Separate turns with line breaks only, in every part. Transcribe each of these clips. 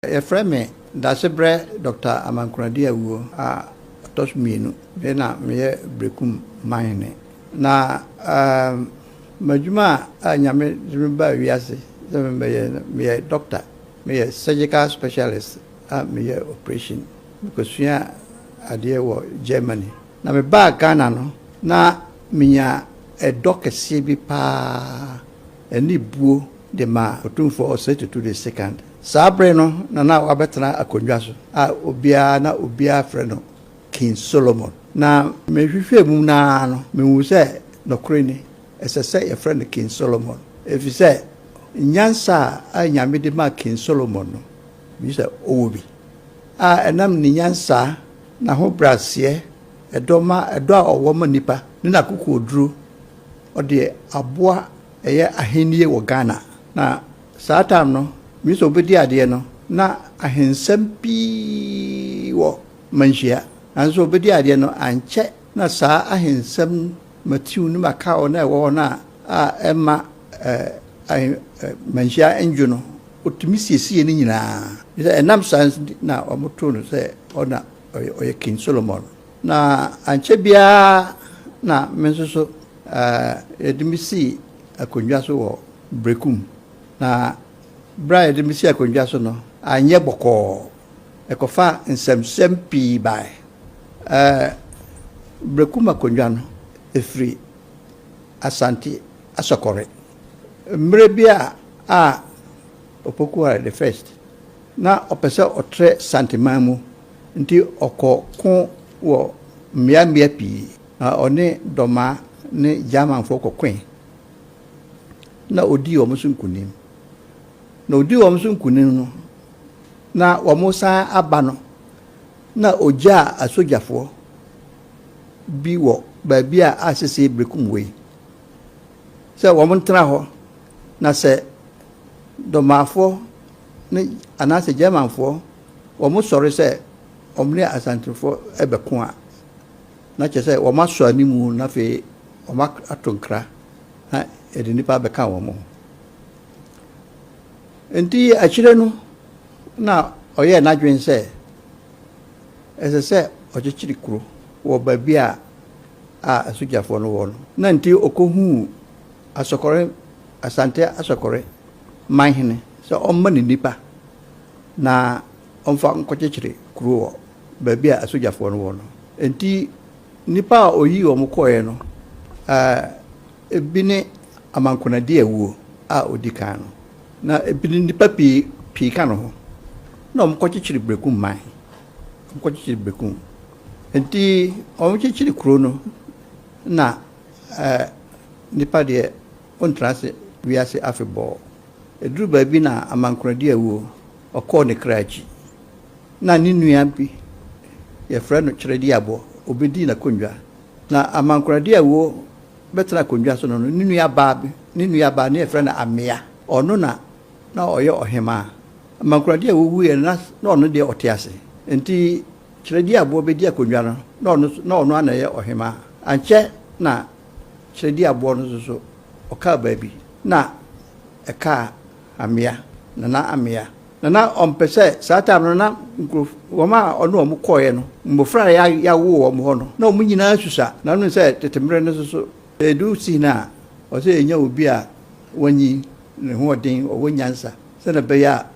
Yɛfrɛ me Dasebrɛ Dɔkta Amankoradi Awuo a ɔtɔ so mmienu. Me na meyɛ Berekum manhene. Na um, m'adwuma a Nyame de me baa wiase sɛ mebɛyɛ no, meyɛ dɔkta, meyɛ surgical specialist a meyɛ operation. Mekɔsua adeɛ wɔ Germany. Na mebaa Ghana no, na menya ɛdɔ kɛseɛ bi paa ɛne buo de ma Otumfoɔ Osei Tutu the Second. Saa bere no na na wabɛtena akonnwa so a obiara na obiara frɛ no King Solomon. Na mehwehwɛɛ mu naa no, mehu sɛ nokorɛ ni, ɛsɛ sɛ yɛfrɛ no King Solomon. Ɛfiri sɛ nyansa a Nyame de maa King Solomon no, mehu sɛ ɔwɔ bi. A ɛnam ne nyansa, n'ahobrɛaseɛ, ɛdɔ ma ɛdɔ a ɔwɔ ma nipa ne n'akokoɔduro, ɔde aboa ɛyɛ ahennie wɔ Ghana. Na saa time no, mehu sɛ obɛdi adeɛ no, na ahensɛm pii wɔ Manhyia. Nanso obɛdi adeɛ no, ankyɛ na saa ahensɛm Matiu ne Macau na ɛwɔ hɔ no a ɛma ɛɛ Manhyia ndwo no, otumi siesie ne nyinaa. Sɛ ɛnam saa na wɔtoo no sɛ ɔna ɔyɛ King Solomon. Na ankyɛ biara na me nso so yɛde me sii akonnwa so wɔ Berekum. Na berɛ a yɛde me sii akonnwa so no, anyɛ bɔkɔɔ. Ɛkɔfa nsɛmsɛm pii bae. Berekum akonnwa no, ɛfiri Asante Asɔkɔre. Mmerɛ bi a Opoku the First na ɔpɛ sɛ ɔtrɛ Santeman mu, nti ɔkɔ ko wɔ mmeammea pii. Na ɔne Dɔmaa ne Germanfoɔ kɔkoe. Na odii wɔn so nkonim. Na odii wɔn so nkonim no, na wɔn san aba no, na ogyaa asogyafoɔ bi wɔ baabi a asese Berekum wɔ yi sɛ wɔn ntena hɔ, na sɛ Dɔmaafoɔ ne anaasɛ Germanfoɔ wɔn sɔre sɛ wɔn ne Asantefoɔ ɛbɛko a, na kyerɛ sɛ wɔn asɔ animu, na afei wɔn ato nkra na yɛde nipa abɛka wɔn ho. Nti akyire no na ɔyɛɛ n'adwene sɛ ɛsɛ sɛ ɔkyekyere kuro wɔ baabi a asogyafoɔ no wɔ no. Na nti ɔkɔhuu Asɔkɔre, Asante Asɔkɔre manhene sɛ ɔmma ne nipa na ɔmfa nkɔkyekyere kuro wɔ baabi a asogyafoɔ no wɔ no. Nti nipa a oyii wɔn kɔɔeɛ no, ebi ne Amankonadi Awuo a odi kan no, na ebi ne nipa pii pii ka no ho, na wɔn kɔkyekyere Berekum man. Wɔn kɔkyekyere Berekum. Nti wɔn kyekyere kuro no, na nipa deɛ ɔntena ase wiase afebɔɔ. Eduru baabi na Amankonadi Awuo ɔkɔɔ ne kra akyi, na ne nua bi yɛfrɛ no Kyerɛdiaboɔ obɛdii n'akonnwa. Na Amankonadi Awuo bɛtena akonnwa so no, ne nua baa bi, ne nua baa ne yɛfrɛ no Amea, ɔno na ɔyɛ ɔhemaa. Amankonadi Awuo wuiɛ no, na ɔno deɛ ɔte ase. Nti Kyerɛdiaboɔ bɛdi akonnwa no, na ɔno ana ɛyɛ ɔhemaa. Ankyɛ na Kyerɛdiaboɔ no nso so ɔkaa baabi na ɛkaa Amea, Nana Amea. Na na ɔmpɛ sɛ saa time no na nkurɔfo wɔn a ɔne wɔn kɔɔeɛ no, mmɔfra a yɛawo wɔn hɔ no, na wɔn nyinaa susa. Na ɔno sɛ tete mmerɛ no nso so edu si no a, ɔsɛ ɛnya obi a wanyi ne ho ɔden, ɔwɔ nyansa, sɛnɛ ɛbɛyɛ a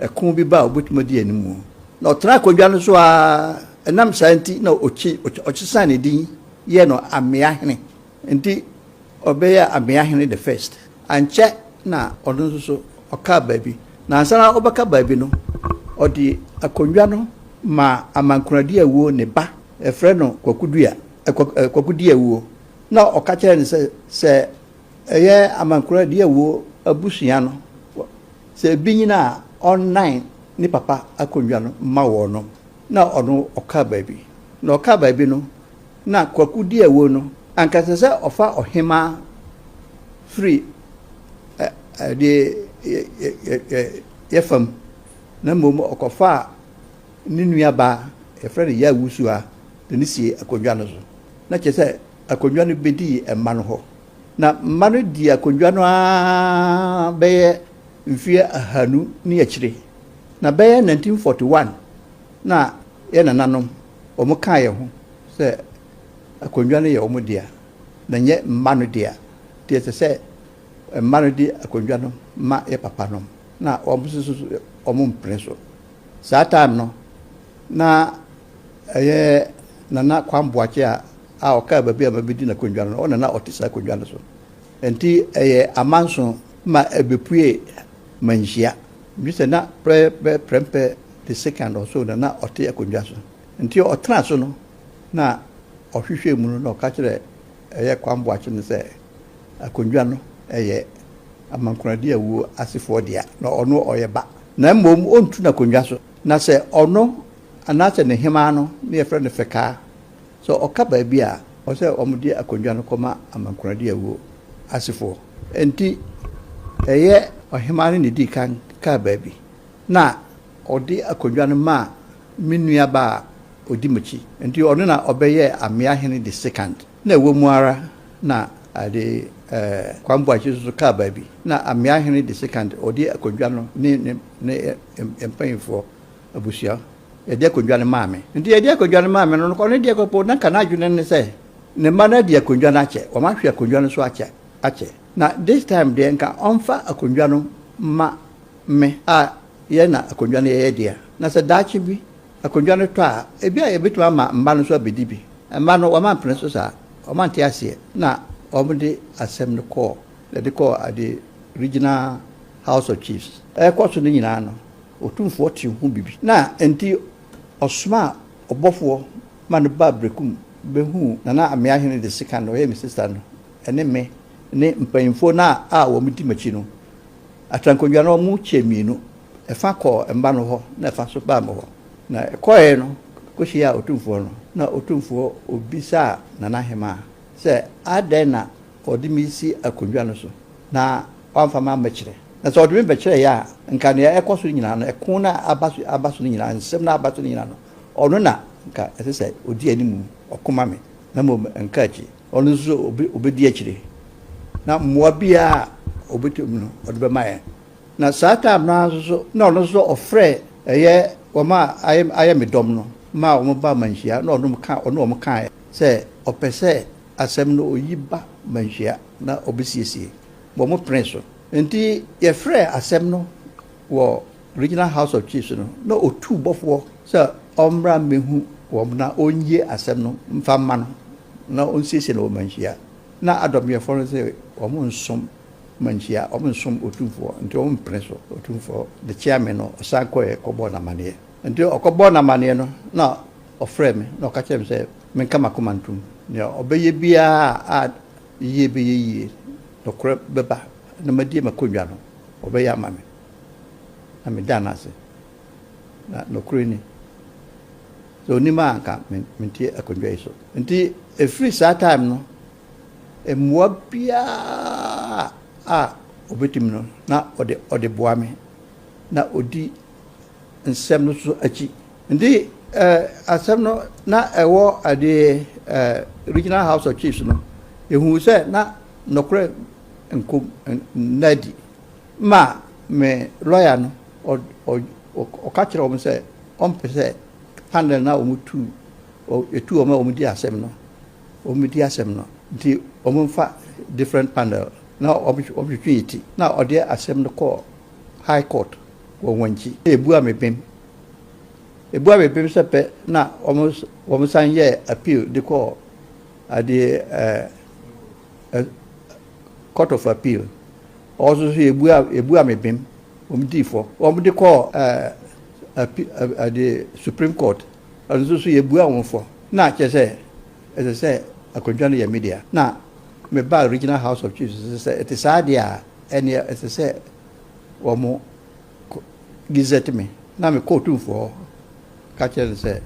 ɛko bi ba a obɛtumi adi anim. Na ɔtena akonnwa no so a, ɛnam saa nti na ɔkyi ɔkyesan ne din yɛ no Amea Hene. Nti ɔbɛyɛ Amea Hene the First. Ankyɛ na ɔno nso so ɔkaa baabi. Na ansa na ɔbɛka baabi no, ɔde akonnwa no ma Amankonadi Awuo ne ba, ɛfrɛ no Kwakudua, Kwakudi Awuo. Na ɔka kyerɛ no sɛ ɛyɛ Amankonadi Awuo abusua no, sɛ ebi nyina a, ɔnnan ne papa akonnwa no ma wɔn no. Na ɔno ɔkaa baabi. Na ɔkaa baabi no, na Kwakudi Awuo no anka sɛ ɔfa ɔhemaa firi ɛdeɛ yɛ fam, na mmom ɔkɔfaa ne nua baa yɛfrɛ no Yawusu a de ne sie akonnwa no so. Na kyerɛ sɛ akonnwa no bɛdii mma no hɔ. Na mma no di akonnwa no ara bɛyɛ mfeɛ 200 ne akyire. Na bɛyɛ 1941 na yɛn nananom wɔn kaa yɛn ho sɛ akonnwa no yɛ wɔn dea na nyɛ mma no dea. Nti ɛsɛ sɛ mma no de akonnwa no ma yɛ papa nom na wɔn nso so wɔn mpene so. Saa time no na ɛyɛ Nana Kwame Boakye a ɔkaa baabi a mabɛdi n'akonnwa no, ɔna na ɔte saa akonnwa no so. Nti ɛyɛ amanso ma ɛbɛpue Manhyia. Nti sɛ na Prempeh the Second or so na na ɔte akonnwa so. Nti ɔtena so no na ɔhwehwɛ mu no na ɔka kyerɛ ɛyɛ Kwame Boakye no sɛ akonnwa no ɛyɛ Amankoradi Awuo asefoɔ dea na ɔno ɔyɛ ba. Na mmom ɔntu n'akonnwa so. Na sɛ ɔno anaasɛ ne hemaa no ne yɛfrɛ no Fɛkaa, sɛ ɔka baabi a ɔsɛ ɔmode akonnwa no kɔma Amankoradi Awuo asefoɔ. Nti ɛyɛ ɔhemaa no ne dii kan kaa baabi na ɔde akonnwa no maa me nua ba a ɔdi m'akyi. Nti ɔno na ɔbɛyɛ Ameahene the Second. Na ɛwɔ mu ara na ade Kwame Boakye nso kaa baabi na Ameahene the Second ɔde akonnwa no ne ne ne mpanyinfoɔ abusua yɛde akonnwa no maa me. Nti yɛde akonnwa no maa me no, ɔno deɛ kɔpɔ na nka n'adwene ne sɛ ne mma no adi akonnwa no akyɛ, wɔn ahwɛ akonnwa no so akyɛ. Na this time deɛ nka ɔmfa akonnwa no ma me a yɛn na akonnwa no yɛyɛ dea. Na sɛ daakye bi akonnwa no tɔ a, ebi a yɛbɛtumi ama mma no nso abɛdi bi. Mma no wɔn ampene so saa, wɔn ante aseɛ na wɔn de asɛm no kɔɔ yɛde kɔɔ ade Regional House of Chiefs. Ɛkɔ so no nyinaa no, Otumfoɔ te ho bibi. Na nti ɔsoma ɔbɔfoɔ ma no ba Berekum bɛhu Nana Ameahene the Second, ɔyɛ me sister no, ɛne me ne mpanyinfoɔ no a wɔn di m'akyi no. Atrankonnwa no wɔn kyɛ mmienu, ɛfa kɔɔ mma no hɔ na ɛfa so baa me hɔ. Na ɛkɔɛ no kɔhyia Otumfoɔ no, na Otumfoɔ obisaa Nana Hemaa sɛ adɛn na ɔde me si akonnwa no so na wamfa me ammɛkyerɛ. Na sɛ ɔde me bɛkyerɛ yɛ a, nka nea ɛkɔ so nyinaa no, ɛko na aba so no nyinaa, nsɛm na aba so no nyinaa no, ɔno na nka ɛsɛ sɛ ɔdi anim ɔko ma me, na mmom nka akyi. Ɔno nso obɛdi akyire. Na mmoa biara a ɔbɛtumi no, ɔde bɛma yɛn. Na saa time no ara nso so, na ɔno nso ɔfrɛ ɛyɛ wɔn a ayɛ me dɔm no ma wɔn ba Manhyia na ɔno wɔn kaeɛ sɛ ɔpɛ sɛ asɛm no oyi ba Manhyia na ɔbɛsiesie. Wɔn pene so. Nti yɛfrɛ asɛm no wɔ Regional House of Chiefs no na otu bɔfoɔ sɛ ɔmmra mmɛhu wɔn na ɔnyie asɛm no mfa mma no na ɔnsiesie no wɔ Manhyia. Na adɔmyɛfoɔ no sɛ wɔn nsom Manhyia, wɔn nsom Otumfoɔ, nti wɔn mpene so. Otumfoɔ de kyea me no, ɔsan kɔɛ kɔbɔɔ n'amanneɛ. Nti ɔkɔbɔɔ n'amanneɛ no na ɔfrɛ me na ɔka kyerɛ me sɛ menka m'akoma ntom. Nea ɔbɛyɛ biara a yie bɛyɛ yie, nokorɛ bɛba na madi m'akonnwa no, ɔbɛyɛ ama me. Na meda no ase. Na nokorɛ ni. Sɛ onim a anka mente akonnwa yi so. Nti ɛfiri saa time no, mmoa biara a ɔbɛtumi no na ɔde boa me na ɔdi nsɛm no so akyi. Nti asɛm no na ɛwɔ adeɛ Regional House of Chiefs no, ehu sɛ na nokorɛ nkom nna adi ma me lawyer no ɔka kyerɛ wɔn sɛ ɔmpɛ sɛ panel na wɔn tu etu wɔn a wɔn di asɛm no wɔn di asɛm no, nti wɔn mfa different panel na wɔn twitwi yɛ ti na ɔde asɛm no kɔɔ High Court wɔ wɔn akyi. Ebua me bem, ebua me bem sɛ pɛ na wɔn san yɛ appeal de kɔɔ adeɛ ɛɛ ɛ Court of Appeal. Ɔso so ebua me bem, wɔn di fɔ, wɔn de kɔɔ ɛɛ adeɛ Supreme Court. Ɔno nso so yɛbua wɔn fɔ na kyerɛ sɛ ɛsɛ sɛ akonnwa no yɛ me dea. Na meba Regional House of Chiefs sɛ ɛte saa deɛ a, ɛneɛ ɛsɛ sɛ wɔn gazette me. Na mekɔ Otumfoɔ hɔ ka kyerɛ no sɛ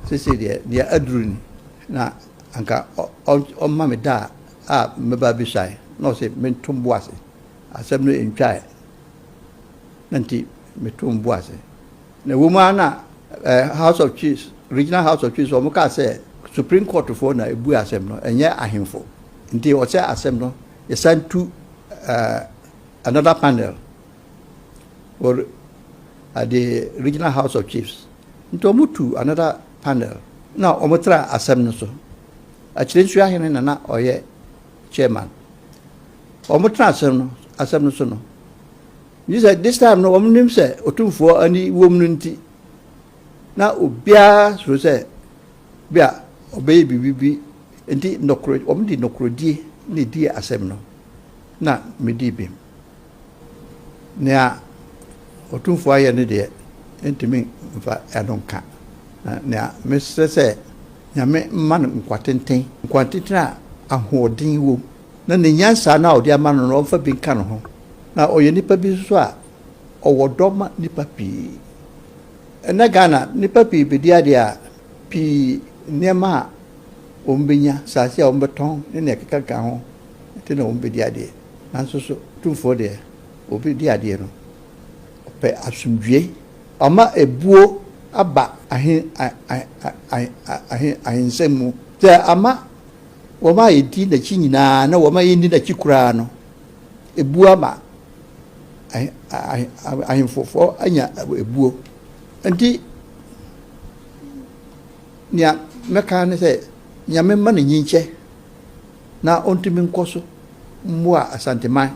sese deɛ deɛ aduru ni na anka ɔmma me da a mɛba abisuae. Na ɔsɛ mento mbo ase, asɛm no ntwae, na nti meto mbo ase. Na ɛwɔ mu ara na House of Chiefs, Regional House of Chiefs, wɔn kaa sɛ Supreme Court foɔ na ebu asɛm no, ɛnyɛ ahemfo, nti ɔsɛ asɛm no yɛsan tu another panel wɔ. At the Regional House of Chiefs. Nti wɔn tu another panel na wɔn tra asɛm no so. Akyerɛ ahene na na ɔyɛ chairman. Wɔn tra asɛm no so no. Yi sɛ this time no, wɔn nim sɛ Otumfoɔ ani wɔm no, nti na obiara soro sɛ bi a ɔbɛyɛ biribi bi, nti nɔkorɔ wɔn de nɔkorodie na edi asɛm no na medi bim. Nea Otumfoɔ ayɛ no deɛ, ntumi mfa ɛno nka. Na nea mesrɛ sɛ Nyame mma no nkwa tenten, nkwa tenten a ahoɔden wɔ mu, na ne nyansa no a ɔde ama no no, ɔmfa bi nka ne ho. Na ɔyɛ nipa bi nso a ɔwɔ dɔ ma nipa pii. Ɛnɛ Ghana, nipa pii bɛdi adeɛ a pii, nneɛma a wɔn bɛnya, saase a wɔn bɛtɔn ne nea ɛkeka ka ho nti na wɔn bɛdi adeɛ. Nanso so Tumfoɔ deɛ, obi di adeɛ no, ɔpɛ asomdwie, ɔma ebuo aba ahen ahen ahensɛm mu sɛ ama wɔn a yɛdi n'akyi nyinaa na wɔn a yɛnni n'akyi koraa no, ebuo ama ahemfofoɔ anya ebuo. Nti nea mɛka ne sɛ Nyame mma no nyinkyɛ na ɔntumi nkɔ so mmoa Asanteman.